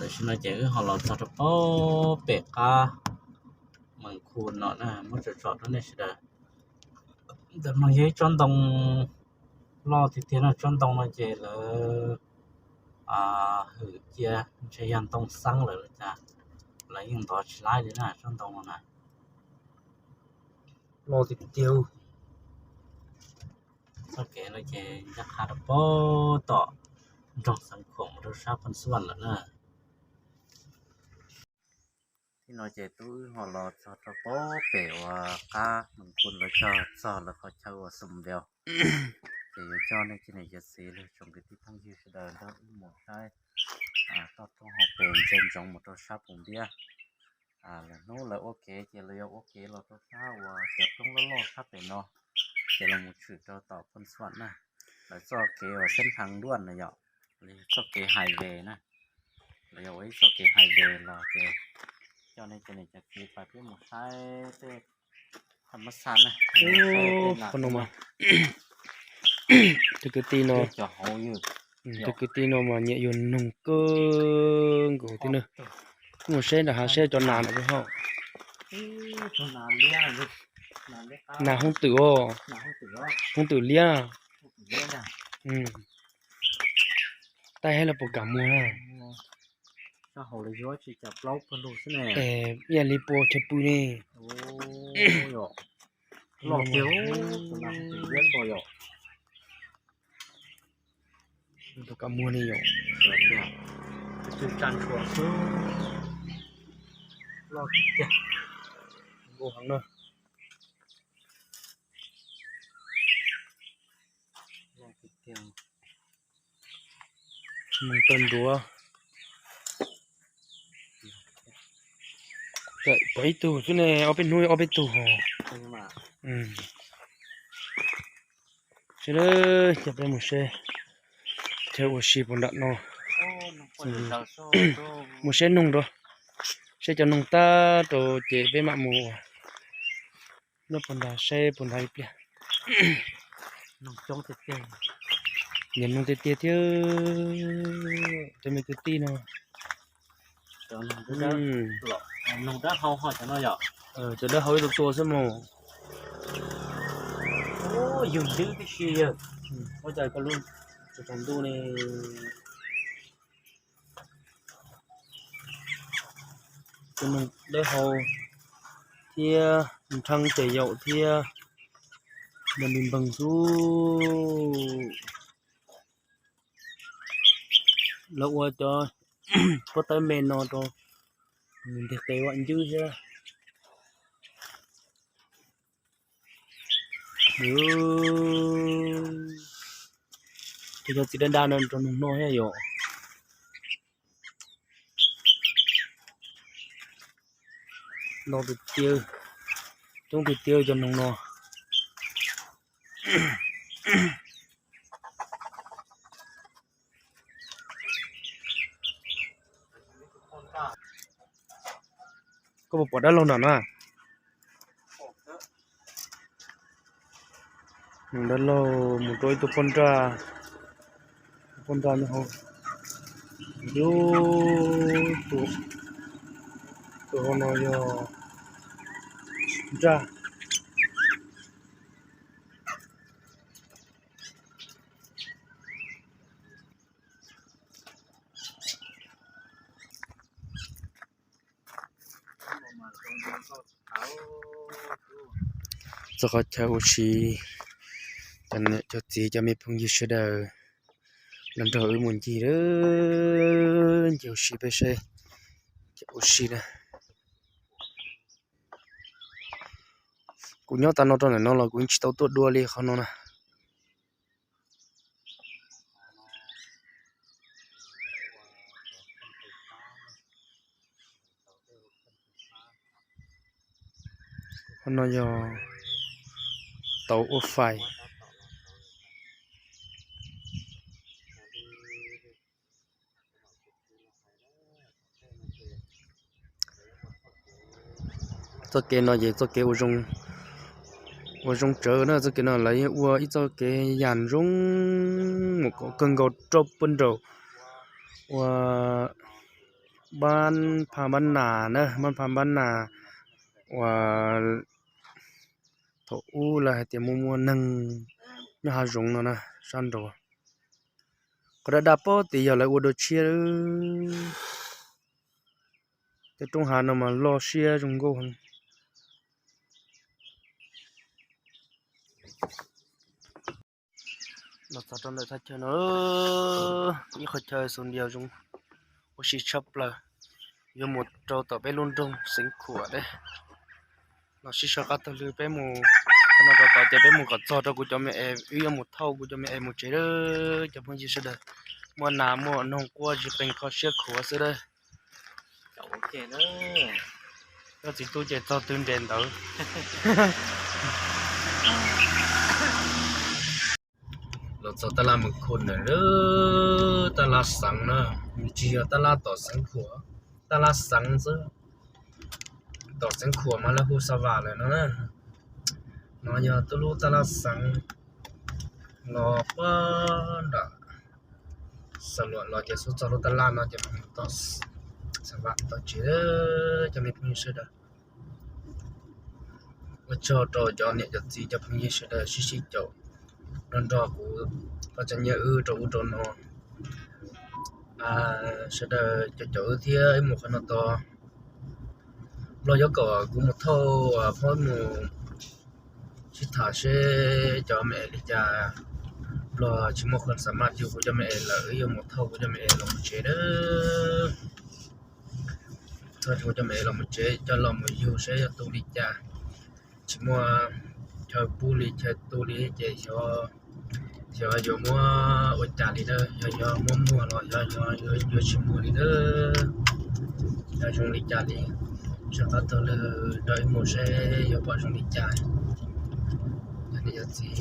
Tam sim no ces wb ho los txog rau pem qab Mees Khu no na, muab tsom tsom rau nej sawv daws. Ntawm no yog ib tsob ntoo loj tiag tiag no, tsob ntoo no ces lawv hwm cia ntshe yog ntoo xeeb lawm los cas, lawv yeej ntov tsis laib li na tsob ntoo no na. Loj tiag tiag. Txoj kev no ces ncaj qha rau pem tom nroog Xeev Khuam mus rau sab Phooj Xuam lawm na. Tib no ces tub wb ho los txog rau pem uas qab Mees Khu lawv txog, txog lawv qhov chaw uas Xum Npeus. Ces yuav coj nej cov niam cov txiv los tsoom kwv tij phooj ywg sawv daws nrog wb mus saib toj roob hauv pes ntsia ntsoov mus rau sab Pus Npiab. Lwm hnub lawv ua kev ces lawv yuav ua kev los rau sab uas cov roob loj loj sab pem no, ces los mus tshwm rau tom Phooj Xuam na. Lawv txoj kev uas xeeb thaj nruaj na yom, los yog txoj kev highway na, lawv yuav ua ib txoj kev highway los ces coj nej cov niam cov txiv pais peb mus saib tej thaj mab xaj na. Tus kwv tij no, tus kwv tij no mas nyiam yuav noog kawg nkaus thiab na. Mus saib nram hav seb cov nas no puas hauj. Nas hoob twm os, hoob twm liab. Taij hab los puas kam muag na? Ib yam li pua chaw pw ne. Puas kam muag ne yom? Loj tiag, nkaus heev na. Mus tau nruav. Pom ib tug xwb ne, ob peb hnub ob peb tug hos. Sawv daws coj peb mus saib chaw ua si puag nram no. Mus saib noog rau, saib cov noog tag rau ces peb mam mus nyob puag nrad saib puag nrad ib pliag. Nyiam noog tiag tiag thiab cov me kwv tij no. Cov dawb hau ib tug tua xwb mus. Yug ntwb tib si yawg, ua cas koj lub tsaus ntuj ne. Tus noog dawb hau thiab nrheeb ces yaum thiab nws npee xwb. Lawv ua cov pob tawb me no rau nws nteg qe vam ncwb thiab. Ces cov txiv dab dab no rau noog noj thiab yom. Nto tiag tiag, coob tiag tiag cov noog no. Koj puas pom dab laug nram na? Dab laug mus rau ib tug poj nraj, poj nraj nyob hauv. Yus, tus hauv no yog nraj. Txog qhov chaw ua si, cov niam cov txiv cov me phooj ywg sawv daws los nrog wb mus ncig, ncig ua si peb saib cov ua si na. Kuv nyob tas no rau ntawm no los kuv tsis tau tuaj dua li qhov no na. Qhov no yog tauv ua fais. Txoj kev no ces txoj kev ua zoo tsawv na, txoj kev no lawv ua ib txoj kev yam zoo mus kom kawg nkaus rau puag nraum ua Npab Pha Npab Nas na, Npab Pha Npab Nas uas thaum ub lawv hais tias muaj muaj neeg nyob hav zoov no na, sab nraud. Qhov daj daj pob tid yog lawv ua dua tshiab. Tej roob hav no mas loj siab zoo nkauj heev. Los txog rau ntawm thaj chaw no, ib qhov chaw xus ntiag zoo ua si tshaj plaws, yuav mus rau tom peb lub nroog Xeev Khuam deb. Los sib sau qab taug lw peb mus, qhov no rau tod ces peb mus kom txog rau kuv cov me es, wb yuav mus thauj kuv cov me es mus tsev lawm cov phooj ywg sawv daws. Muaj nas muaj noog quaj zis qees kho siab khuav xwb lawm. Koj txiv tub ces txog twg nres ntawd. Los txog tab laj Mes Khos ntawm lawm, tab laj Xeev na, nws tsis yog tab laj tom Xeev Khuam, tab laj Xeev xwb. Tom Xeev Khuam mas lawv hu Xa Vam lawm no na. No yog tuj lub tab laj Xeev los puag nram Xa Luam los ces xub txog lub tab laj no ces mus tom Xa Vam tau tsev cov me phooj ywg sawv daws. Ua tsaug rau cov niam cov txiv cov phooj ywg sawv daws sib sib caum nrog nrog kuv pab tsev nyiaj wb rau ub rau no. Sawv daws caum caum wb thiab wb mus qhov no tos. Nplog yuav kom kuv mus thauj phob mus sib tham seb cov me es li cas. Nplog tsis muaj qhov xav maj yug kuv cov me es lawm, wb yuav mus thauj kuv cov me es los mus tsev nawb. Thauj kuv cov me es los mus tsev, coj los mus yug seb yog tu li cas. Tsis muaj chaw pub li chaw tu li ces xyov yuav muab ua cas li na, yog yuav muab muag los yog yuav tsis muag li na. Yog zoo li cas li, sau qab taug lw nrog wb mus seb yuav pom zoo li cas. Yog niam yog txiv,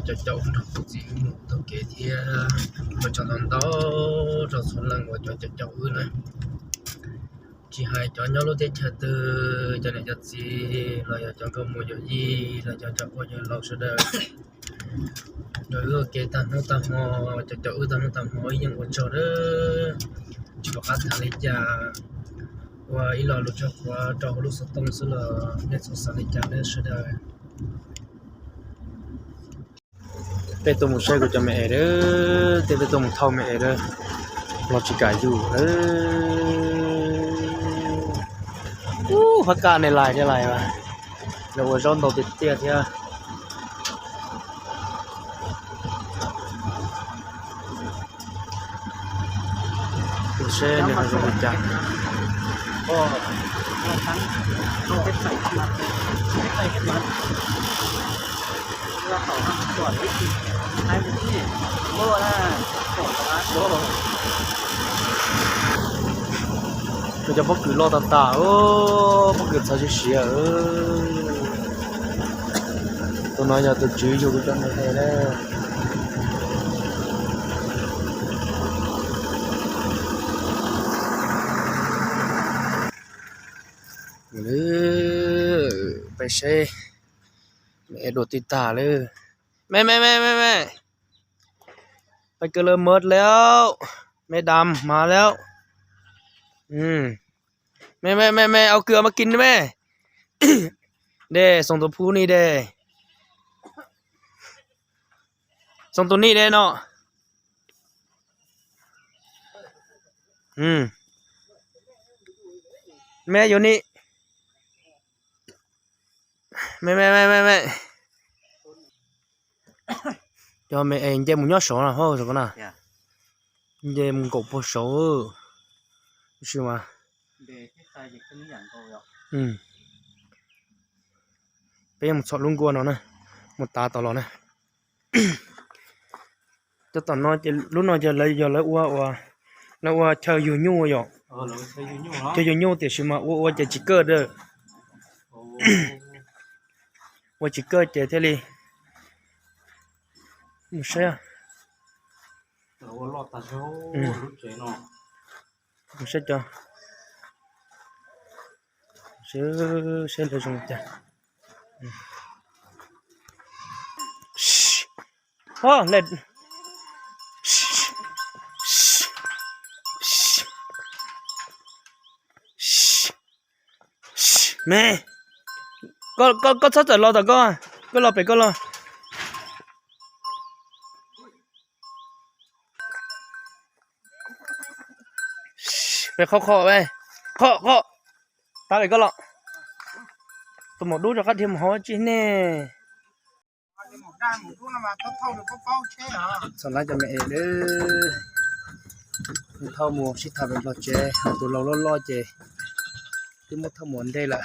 cov caum nrog kuv txiv wb mus taug kev thiab. Ua tsaug ntau ntau rau txhua leej uas cov caum caum wb na. Tsis hais cov nyob lub teb chaws twg, cov niam cov txiv los yog cov nkauj muam yawm yij los yog cov pog yawg laus sawv daws, nrog wb ua ke tag hnub tag hmo, cov caum wb tag hnub tag hmo wb yeej ua tsaug nawb. Tsis pom qab tham li cas, ua ib lo lus tso quav rau hauv lub xov tooj xwb los nej txhob xav li cas nawb sawv daws. Peb tuaj mus saib kuv cov me es, tej peb tuaj mus thauj me es, los tsis kam yug. Ub, phab kaj ne lais thiab lais mas, lawv ua zaub ntau tiag tiag thiab. Tus seb nws ho zoo li cas. Tus cov pob kws loj tas tas, pob kws txhawv siav siav. Tus no yog tus tswv yug kuv cov me es na. Peb seb, me es dua tij tag lawm. Me me me me me, peb kws lawv mawd lawm, me dam hmav lawm. Me me me me, au kws mas kis me. Dej xoom tus phu ni dej, xoom tus ni dej no. Me yuav ni. Me me me me me, cov me es nce mus nyob saud na, hauj saum ko na. Nce mus nkaum puag saud. Tab sis mas peb mus txhom lub nkuaj no na, mus tav tom los na. Cov tom no ces lub no ces lawv yog lawv ua, lawv ua chaw yug nyuj yom. Chaw yug nyuj tiam sis mas ua ua ces tsis kaj dawb. Ua tsis kaj ces thiaj li mus saib. Mus saib cov, saib lawv zoo li cas. Me, koj, koj txhob txawm los tom koj, koj los pem koj los. Pem qhov qhov, qhov qhov, tab pem koj los. Tus maum dub rov qab dhia mus hauv tsis nej. Txhom lab cov me es, thauj mus sib tham pem Nplog tsev, tus laus loj loj ces twb muab thauj mus ua ntej lawm.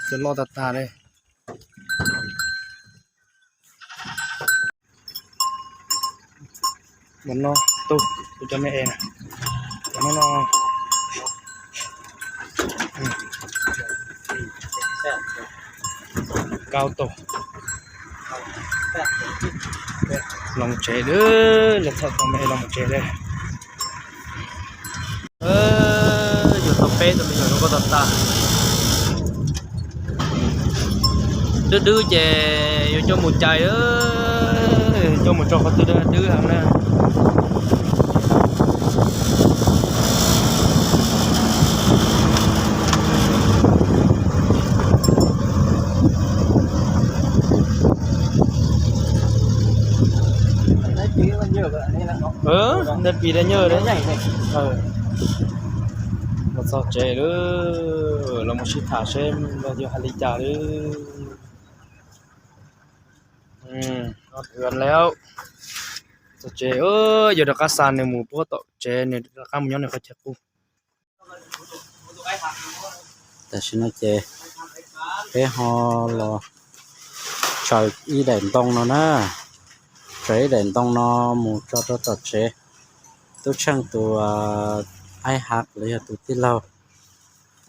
Cov loj tag tag li. Ua no, tus, tus cov me es no, no, kau tus, los mus tsev lawm, los txog tau me es los mus tsev lawm. Yuav tau peb tus me nyuam zoo nkauj tag tag. Dub dub ces yuav coj mus cais, coj mus tso qhov twg dub dub heev na. Ntawd pis dab nyuag. Los txog tsev lawm, los mus sib tham seb los yuav hais li cas lawm. Txog tsev, yuav rov qab xa nws mus puag tom tsev, nws rov qab mus nyob nws qhov chaw qub. Tam sim no ces peb ho los tsaws ib daim ntoo no na, tsaws ib daim ntoo no mus tso rau tom tsev. Tub Tsheej tus aib hav los yog tus tij laug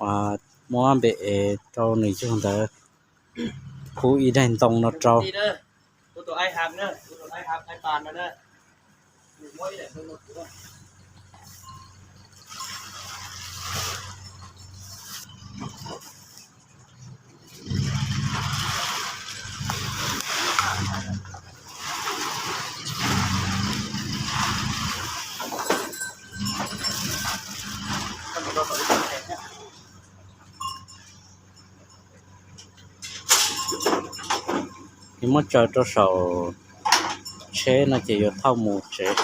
uas muab npe es rau nws yug ntawd pub ib daim ntoo no rau. Nws muab tsaws rau saum tsheb no ces yuav thauj mus tsev.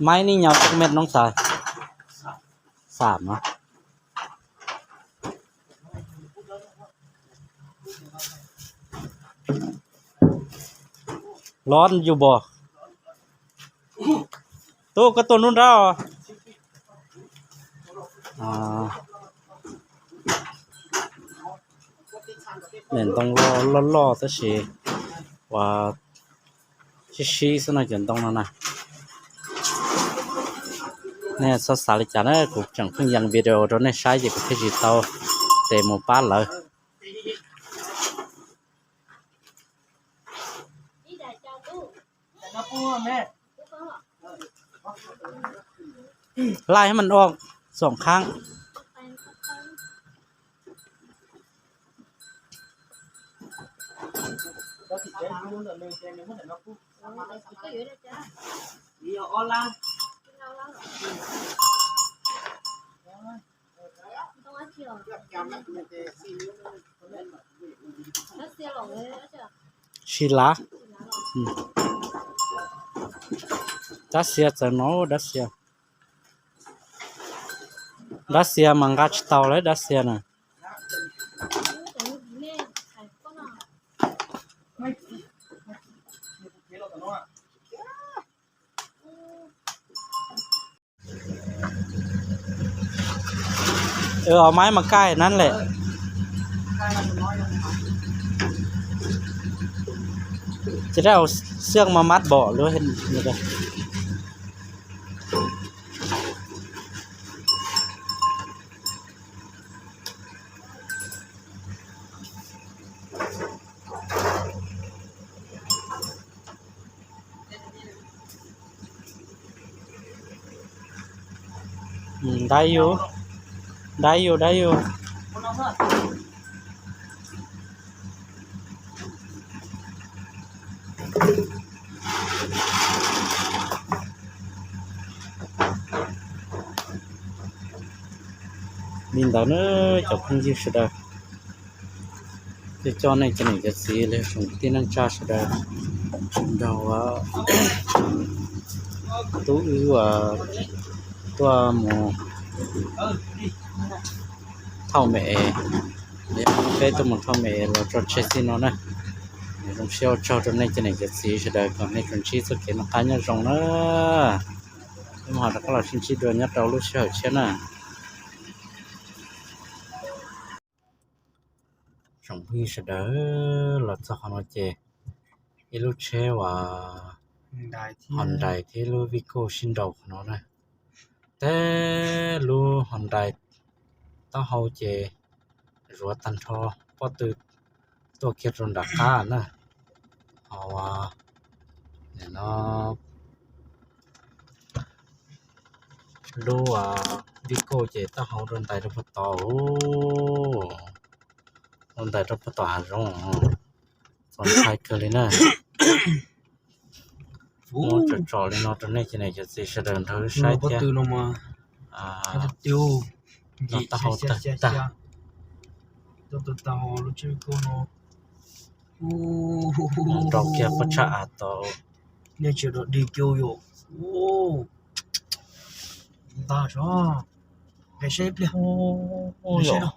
Máy ní nhau chắc mét nóng xài. Xàm hả? Lon yus bos. Tub koj tuaj nruab nrab os. Daim ntoo loj loj tab sis uas sib sib xwb no cov ntoo no na. Nej txhob xav li cas na, kuv tseem pheej yees video rau nej saib ces kuv thiaj tsis tau tes mus pab lawv. Laij mas o, xoom khaab. Tsis lav. Dab xia txawv no, dab xia. Dab xia mas nqa tsis tau lawm dab xia na. Ơ, máy mà cài nắn lẹ. Chỉ ra xương mà mát bỏ luôn. Dai yus, dai yus, dai yus. Li ntawd na cov phooj ywg sawv daws, coj coj nej cov niam cov txiv los sis tij neej tsa sawv daws nrog tub wb tuaj mus thauj me es, peb tuaj mus thauj me es los tso tseg txij no na. Zoo siab ua tsaug rau nej cov niam cov txiv sawv daws kom nej tsuas ntsib txoj kev noj qab nyob zoo na. Peb mam ho rov qab los sib ntsib dua nyob rau lub sij hawm tshiab na. Tsoom phooj ywg sawv daws, los txog qhov no ces ib lub tsheb uas Hyundai thiab lub Vigo sib nraus qhov no na. Teb lub Hyundai taub hau ces zuav tag nrho pob tw tuaj kiag rau nram qab na. Ho no lub Vigo ces taub hau rau ntais rau puag tod, rau ntais rau puag tom hav zoov, txaus ntshai kawg li na. Muab tsom tsom li no rau nej cov niam cov txiv sawv daws nrog wb saib thiab. Taub hau tawg tag, nrau kiag pob tshaj av tod. Nej tsis dog dig kiag yom. Ntag, saib ib pliag, saib no.